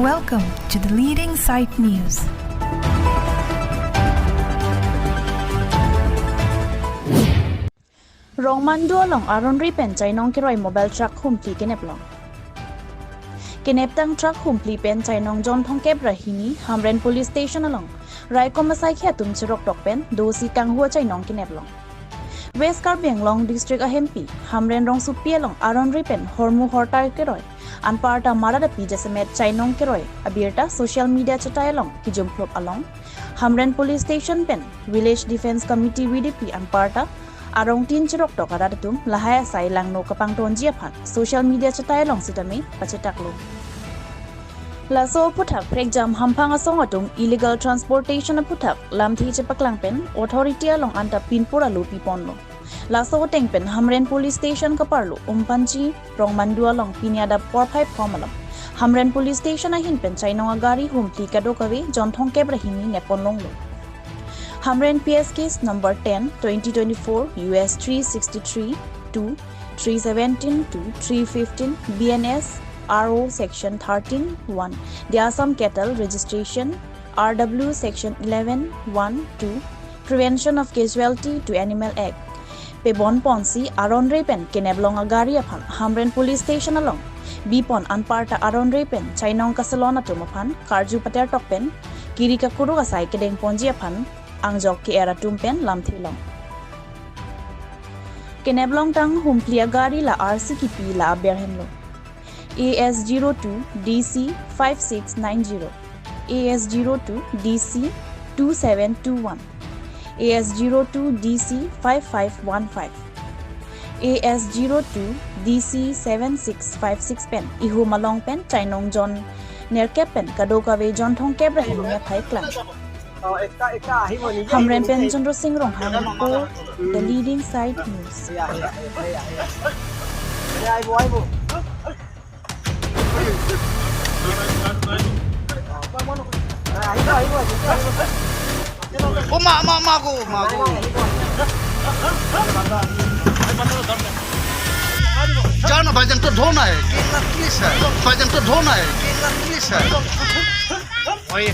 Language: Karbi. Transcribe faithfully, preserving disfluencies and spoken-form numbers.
Welcome to the leading site news. Rongmandu along aronri pen chainong keroi mobile truck humphli kenep long. Keneptang truck humphli pen chainong Jon thomkep ra hini Hamren Police Station along raikom asaikhi atum chiroktok pen dosi kanghu achainong kenep long. West Karbi Anglong District ahempi Hamren rongsopi along aronri pen hormu hortar keroi anparta marat api jasemet chainong keroi abirta social media chetai along kijumphlup along Hamren Police Station pen Village Defence Committee V D P anparta arongtin chiroktok arat atum lahai asai langno kapangtonji aphan social media chetai along sitame pachetaklo. Laso aphuthak prekjam hamphang asong atum illegal transportation aphuthak lamthe chepaklang pen authority along anta pinpur alo piponlo. Laso ateng pen Hamren Police Station kaparlo Umpanchi Rongmandu along pini adap porphai phom along Hamren Police Station ahin pen chainong agari humphli kadokave Jon thomkep ra hini nepon longlo. Hamren P S case number ten, twenty twenty-four U S three sixty-three two, three seventeen two, three fifteen B N S R O section thirteen one, the Assam Cattle Registration R W section eleven one two, Prevention of Casualty to Animal Act pebon ponsi aronri pen kenep long agari aphan Hamren Police Station along bipon anparta aronri pen chainong kaselon atum aphan karju patertok pen kiri kakuruk asai kedeng ponji aphan angjok ke-er atum pen lamthe long. Kenep longtang humphli agari la arsi kipi la aber henlo. A S zero two D C five six nine zero, A S zero two D C two seven two one, A S zero two D C five five one five, A S zero two D C seven six five six pen ihum along pen chainong Jon nerkep pen kadokave Jon thomkep ra hini aphai klang. Hamren pen Chandra Singh Ronghang report, the leading site news. Oh, ma, ma, ma ko, ma ko. Jana, bhaijan to dhona hai. Please, sir. Bhaijan to dhona hai. Please, sir. Oi.